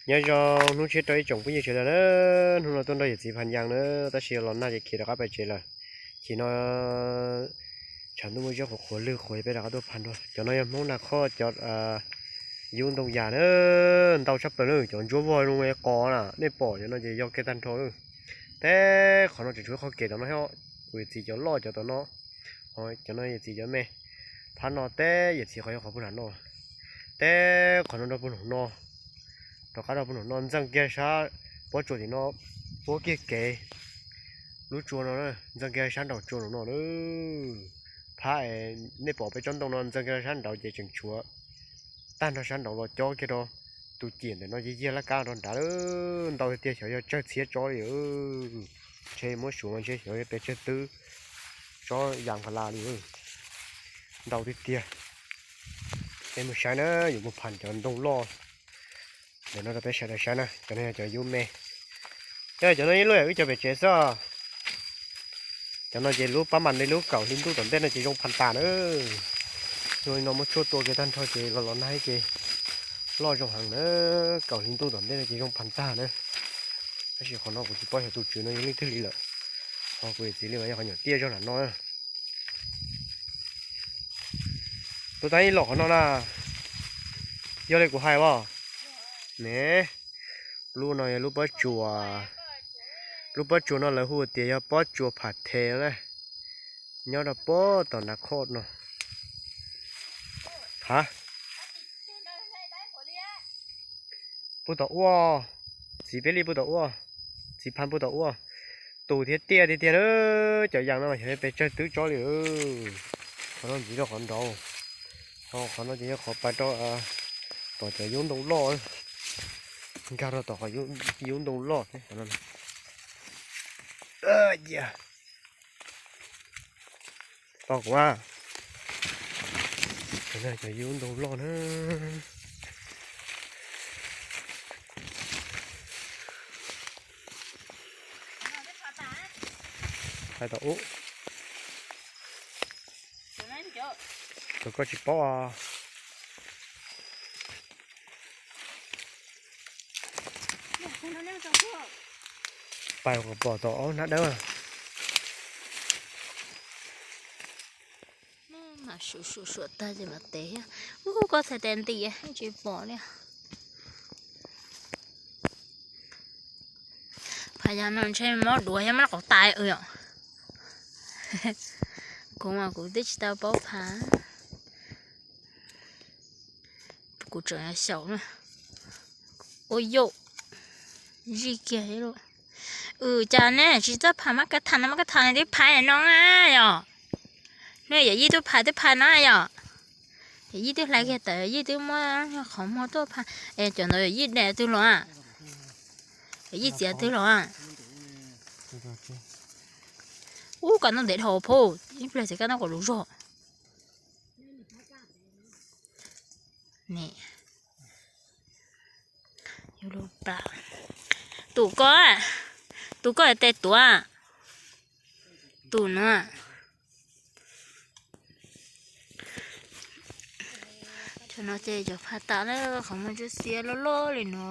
Nyob zoo hnub tshiab rau ib tsoom phooj ywg sawv daws na, hnub no tuaj nrog yawm txiv Phas Yas na, tab sis los nag ces khiav rov qab pem tsev lawm. Chim no tshav ntuj muaj zeb qhuav qhuav lwg qhuav peb rov qab tuaj phas dua. Cov no yog Hmoob Nas Khoj cov yub ntoo yas na, ntau tshaj plaws na, cov ntsuab vog zoo qos na, nej pom cov no ces yog kiag tag nrho. Teb qhov no tseem tshuav qhov kev tom no thiab, kuv yawm txiv cov loj cov tom no, ho cov no yawm txiv cov me. Phab no teb yawm txiv qhov yog qhov puag nram no, teb qhov no rau puag nram no, rov qab rau puag nram no ntxeev kiag sab pob tsuas tim no, puab kiag kev lub tsua no, ntxeev kiag sab nraum tsua nraum no. Phab nej pom peb tsob ntoo no ntxeev kiag sab nraud ces tseem tshuav tag nrho sab nraud los cob kiag rau tus ciam ntawm no ces yog laj kab rau nrad. Ntau tiag tiag, xyov yog tsawg txhiab tsob li. Ntshe muab suav mas ntshe xyov yog pes tsawg twb tsob yas nqa la li. Ntau tiag tiag. Peb mus saib na, yuav mus phas cov ntoo loj ntawm no rau peb sawv daws saib na. Cov no yog cov yub me, cov no ib lub wb cov pem tsev xwb. Cov no ces lub pab mas li lub kaum hli ntuj tom ntej no ces zoo phas tas na. Zoo li no muab tshuaj tua kiag tag nrho ces los los nag ces loj zoo heev na. Kaum hli ntuj tom ntej no ces zoo phas tag na. Tab sis qhov no kuv tsis paub xyov tus tswv no yog leej twg li lawm, ho kuv yawm txiv li mas yog qhov nyuam tiaj zog nram no. Tus tag ib los qhov no na, yog li kuv hais as. Ne, lub no yog lub pob tsuas, lub pob tsuas no lawv hu tias yog pob tsuas pham the na, nyob rau pob tom Nas Khoj no. Ha, puag tom ub, txiv peb li puag tom ub, txiv phas puag tom ub, tus thiab tiaj tiag tiag na. Cov yas no mas xyov pes tsawg twb tsob li. Qhov no ntxiv rau qhov nraud, ho qhov no ces yog qhov pais rau tom cov yub ntoo loj, nkag rau tom qhov yub ntoo loj thiab. Tau kuv, cov yub ntoo loj na. Hais tau ub, tau koj tsis paub. Pais pom tom ob hnab dawb. Mas suav suav suav tag ces mam tev thiab. Ub, koj txhais tes nti tsis pom li. Phas yas no ntshe mob duav thiab mob qau tais yom. Kuv mas kuv twb tsis tau paub phas. Kuv tseem xyaum na. Ua yau, zij kiag. Cas neb tsis txawj phas mab ka tham no, mab ka tham twb phas no na yom. Neb yawm yij twb phas twb phas no yom. Yawm yij twb hlais kiag tawm, yawm yij twb muab qhov muag tuaj phas. Es cov ntawd yawm yij de twg los? Yawm yij txiav twg los? Ub, koj ntoo ntev dhau phauj, ib pliag txiv koj ntoo kom lus zog. Ne, tus koj, tus koj tes tuav, tus no. Cov no ces cov phas tas na, qhov muag ntsuab xiab loj loj li no.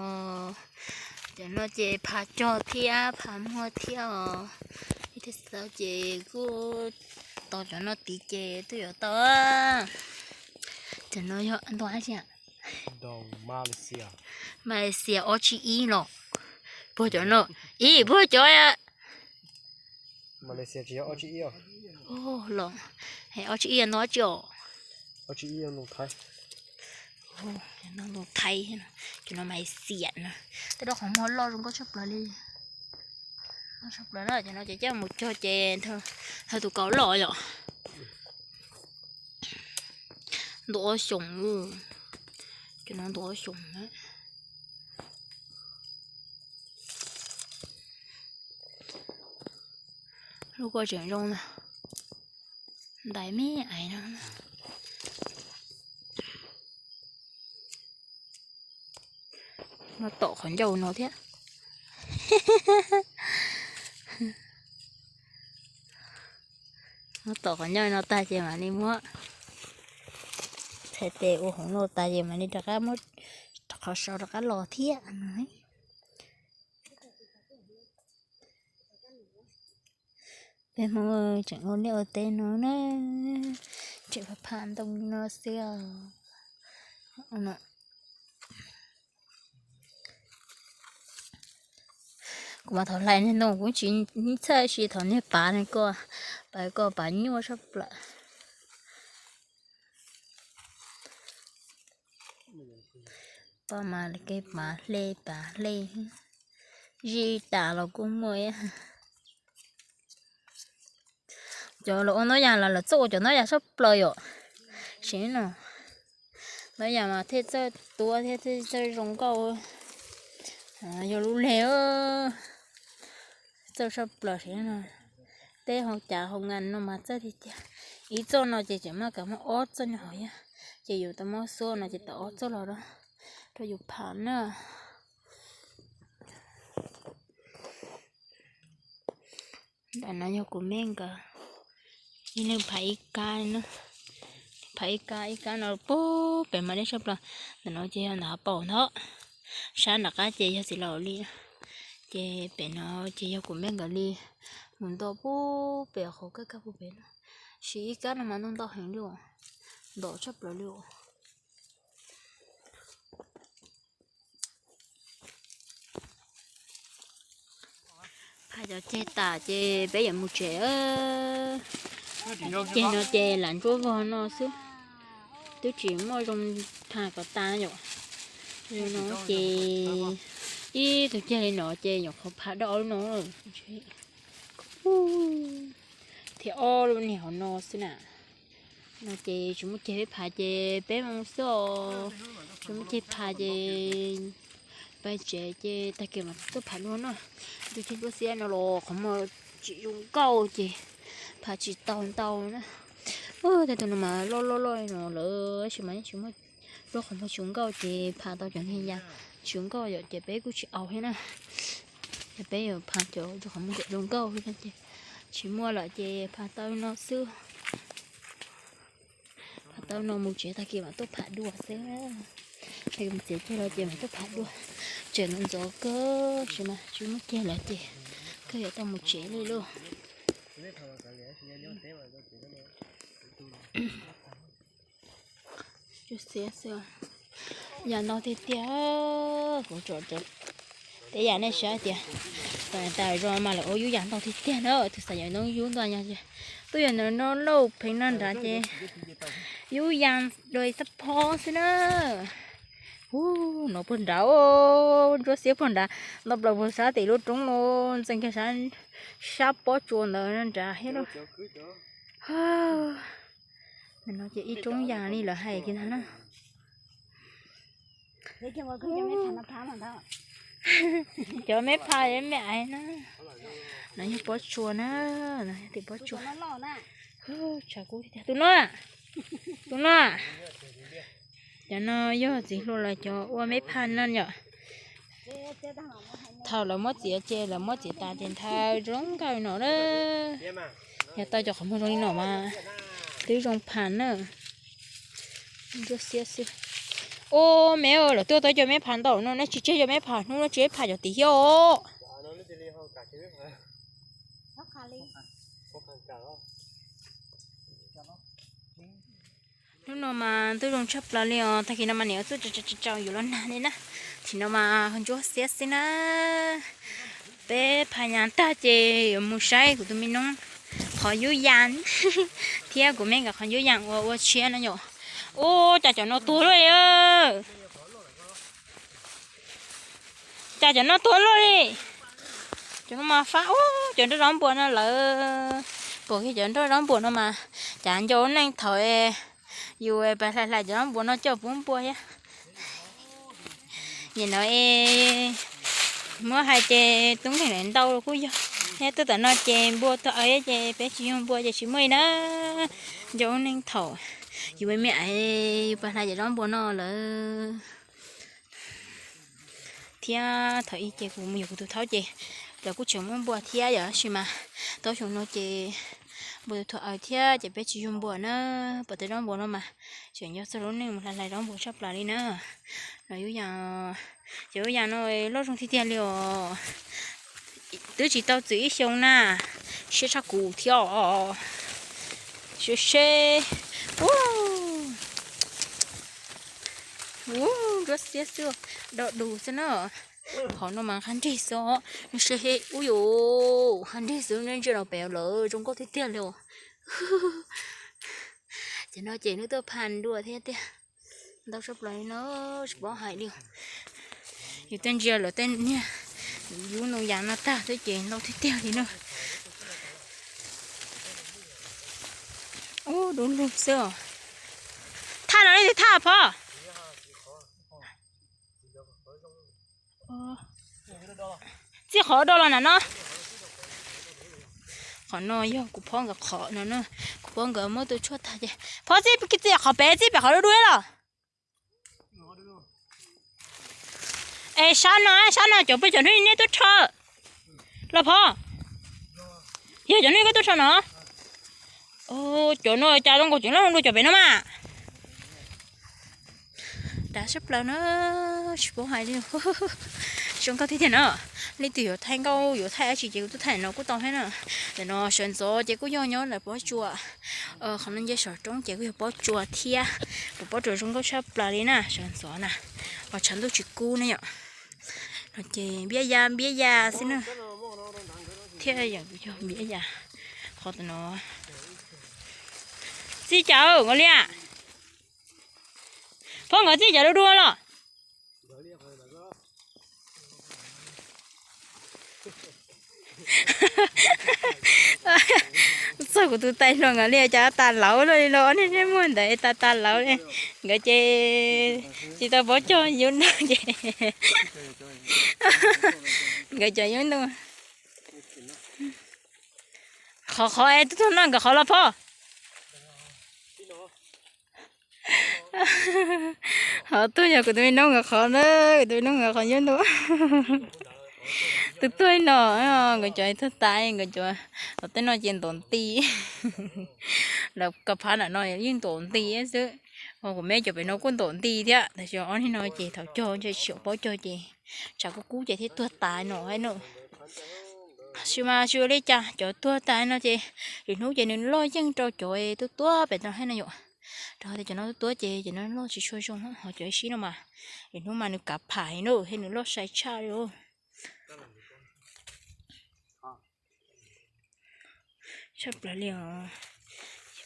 Cov no ces phas cog thiab phas muag thiab os. Ib txhia xav ces kuj tos cov no tid ces twb yuav tau. Cov no yog ntoo dab tsi? Malaysia ob tsib ib los. Puag cov no, ib puag cov los, ob tsib ib ntoo dab tsi os. Ntoo Thaib, cov no Malaysia na. Tej rau qhov muag loj zoo nkauj tshaj plaws li. Loj tshaj plaws na, cov no ces coj mus cog ces thawj tus kaus loj yom. Ntu ob xyoos, cov no ntu ob xyoos na. Lub kuj tseem zoo na, ntais me ais no. Muab tom qhov ncauj no thiab. Muab tom qhov ncauj no tag ces mam li muab txhais tes ua hauv no tag ces mam li rov qab muab rov qhov saud rov qab los thiab no. Peb Hmoob tseem ua liaj ua teb no na, tseem pham pham ntoo no xwb os. Kuv mas thaum hlais niag ntoo kuv tsis txhawj, tab sis thaum niag pav ne koj, pav koj pav nyuaj tshaj plaws. Poj mas kev pav hle pav hle, zij tas los kuj muaj. Cov los ua noj yas los lawv txawj ua cov noj yas tshaj plaws yom. Sim no noj yas mas thiaj txawj tuab thiab thiaj txawj zoo nkauj. Yog lub leg txawj tshaj plaws sim no. Peb hauv cas hauv nkas no mas txawj tiag tiag. Ib txoj no ces tseem maj kam muaj ob txoj no hauv yag, ces yus tau muab xuab no ces tau ob txoj los rau yus pham na. Nram no yog kuv me nkawd ib leeg pham ib kab no, pham ib kab, ib kab no pug pem mas deb tshaj plaws. Ntawm no ces yog ntawm hauv paus ntag. Sab nram qab ces yog txiv laus li, ces pem no ces yog kuv me nkawd li. Mus nto pug pem qhov kaj kaj pug pem no, sis ib kab no mas ntau ntau heev li, nto tshaj plaws li. Pham cov ceg tas ces peb yuav mus tsev. Ceg no ces lam ntsuab vog no xwb, twb tsis muaj zoo pham kom tas yom. Li no ces ib tug ceg li no ces nyuam qhuav pham dua ob lub no. Thiab ob lub niag hauv no xwb na. No ces tsis muaj ceg peb pham ces peb mus xwb os. Tsis muaj ceg pham ces pais tsev ces tag kis mam tuaj pham dua no. Tus ceg tuaj xiab no los qhov muag tsis zoo nkauj ces pham tsis tau ntau na. Tej tus no mas loj loj loj no lawm, tab sis mas yeej tsis muaj, rau qhov muag tsis zoo nkauj ces pham tau cov niag yam tsis zoo nkauj yom ces peb kuj tsis aus thiab na. Ces peb yuav pham cov rau qhov muag zoo nkauj ces tsis muaj lawm ces pham tau no xwb. Pham tau no mus tsev tag kis mam tuaj pham dua xwb. Tag kis mus txiav ceg los ces mam tuaj pham dua. Tseem ntxov kawg, tsis mas tsis muaj ceg lawm ces kawg yuav tau mus tsev li lauj. Yam ntau tiag tiag, kuv tsom teb yam nej saib tias, tas zog mas lawv ua yub yas ntau tiag tiag na, tus xav yawm ntoo yub ntau yas. Twb yog no lauj, pheej no nrad ces yub yas dua xab phob xwb na. Hu, no puag nrad, ntsuab xiab puag nrad, nto plaws puag sab tim lub roob no, ntxeev kiag sab, sab pob tsuas ntawd nrad thiab lauj. No ces ib roob yas li lawv hais kiag ntag na. Cov me phaj me aiv na. No yog pob tsuas na, no yog tim pob tsuas. Tshav kub tiag tiag. Tus no, tus no. Cov no yog txiv hluas lawv cov ua me phaj no yom. Thaum lawv muab txiav ces lawv muab txiav tas ces nthaw zoo nkauj no na. Yog tau cov qhov muag zoo li no mas twb zoo phaj na. Ua me, lawv tuaj tau cov me phaj ntau no, nej tsis tseg cov me phaj hnub no, tsis phaj cov tim thiab os. Hnub no mas twb zoo tshaj plaws li os, tag kis no mas niam txuj tsaus yus los nag li na. Thaum no mas ntsuab xiab xwb na. Peb phaj yas tag ces yuav mus saib kuv tus me noob qhov yub yas thiab kuv me nkawd qhov yub yas uas ua tshiab no yom. Ua cas cov no tuag luaj li. Cas cov no tuag luaj li. Cov no mas fab ub, cov nroj zaub npua no lawv pom kiag cov nroj zaub npua no mas cas nco neej thaum yus pais hlais hlais cov zaub npua no coj puv npua thiab. Nim no es muab hais ces tub nkeeg lawv ntau kuj yog, thiab tuaj tom no ces npua tuag aw ces peb tsis yug npua ces tsis muaj li na. Nco neej thaum yus me me aiv yus pais hlais cov zaub npua no lawm. Thiab thaum ub ces kuv mus yug kuv tus thaub ces lawv kuj tseem muab npua thiab yom, tab sis mas tau xyoo no ces Npua tus thuam aws thiab ces peb tsis yug npua na. Pom tej zaub npua no mas tseem nco txog lub neej mus hlais hlais zaub npua tshaj plaws li na. No yus yam, ces lub yam no loj zoo tiag tiag li os. Twb tsis tau txwm ib xyoo na, siab tshaj kuv thiab os. Seb seb, ub, nruab xiab xwb, do dus xwb na. Qhov no mas qab nrig xwb, nws se he ub yus, qab nrig xwb, ntsia los pem lawm zoo nkauj tiag tiag li os. Ces no ces nws tuaj phas dua thiab tiag. Ntau tshaj plaws li no, tsis paub hais li. Yus tej ntsia lawv tej niag yub no yam no tag xwb ces ntau tiag tiag li na. Ub, dub lug xwb os. Thaj no leej twg thaj, Phob? Txij qhov do los na no. Qhov no yog kuv phob nkawd qhov no, kuv phob nkawd muab tus tshuaj tag ces, Phob, txij txij qhov pem, txij pem qhov dub dub los. Es sab no, sab no cov peb cov hnub nej tuaj rho los Phob. Yog cov hnub koj tuaj rho no. Cov no cas zoo nkaus tseem loj dua cov pem no mas. Dav tshaj plaws na, tsis paub hais li. Zoo nkauj tiag tiag na. Leej twg yuav thaij nkauj yuav thaij dab tsi ces kuv tuaj thaij no kuj tau thiab na. Ntawm no sawv ntxov ces kuj yog nyob ntawm pob tsuas. Qhov no nce saum roob ces kuj yog pob tsuas thiab. Kuv pob tsuas zoo nkauj tshaj plaws li na, sawv ntxov na. Ho tshav ntuj tsis kub ne yom. No ces npiab ya npiab ya xwb na. Thiab yog npiab ya. Qhov no txij cas nkawd li a? Phob, nkawd txij cas dub dub los? Txog kuv tus tais hluas nkawd li cas tas lauv li los, ob niag ntsej muag ntawd tas tas lauv li. Nkawd ces tsis tau paub cog yub ntuj ces, nkawd cov yub ntuj. Qhov qhov es tub tuag noj nkawd qhov los Phob? Ho tuag yog kuv tus me noob nkawd qhov na, kuv tus me noob nkawd qhov yub ntuj. Tus tuag no, nkawd cov tuag tas, nkawd cov, tej no ces ntaus nti. Lawv kav phab ntawm no yeej ntaus nti xwb. Ho kuv me cov pem no kuj ntaus nti thiab, tab sis ob niag no ces thaum cog ntshe tsis paub cog ces tshav kub kub ces thiaj tuag tas no thiab na. Tsis mas tsis ua li cas, cov tuag tas no ces lwm hnub ces nws loj yeej rau cov tuaj tuaj pem no thiab na yom. Rau tias cov no tuaj tuaj ces cov no loj tsis tshua zoo, ho cov ib sib no mas lwm hnub mas nws kav pham na thiab nws loj sai tshaj li. Tshaj plaws li os.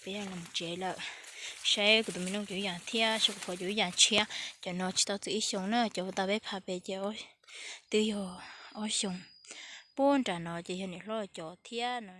Peb los tsev lawm, saib kuv tus me noob cov yam thiab saib kuv phob cov yam tshiab. Cov no tsis tau txwm ib xyoos na, cov uas tau peb pham pem ces twb yog ob xyoos. Puag nram no ces yog niam hlob cov thiab no.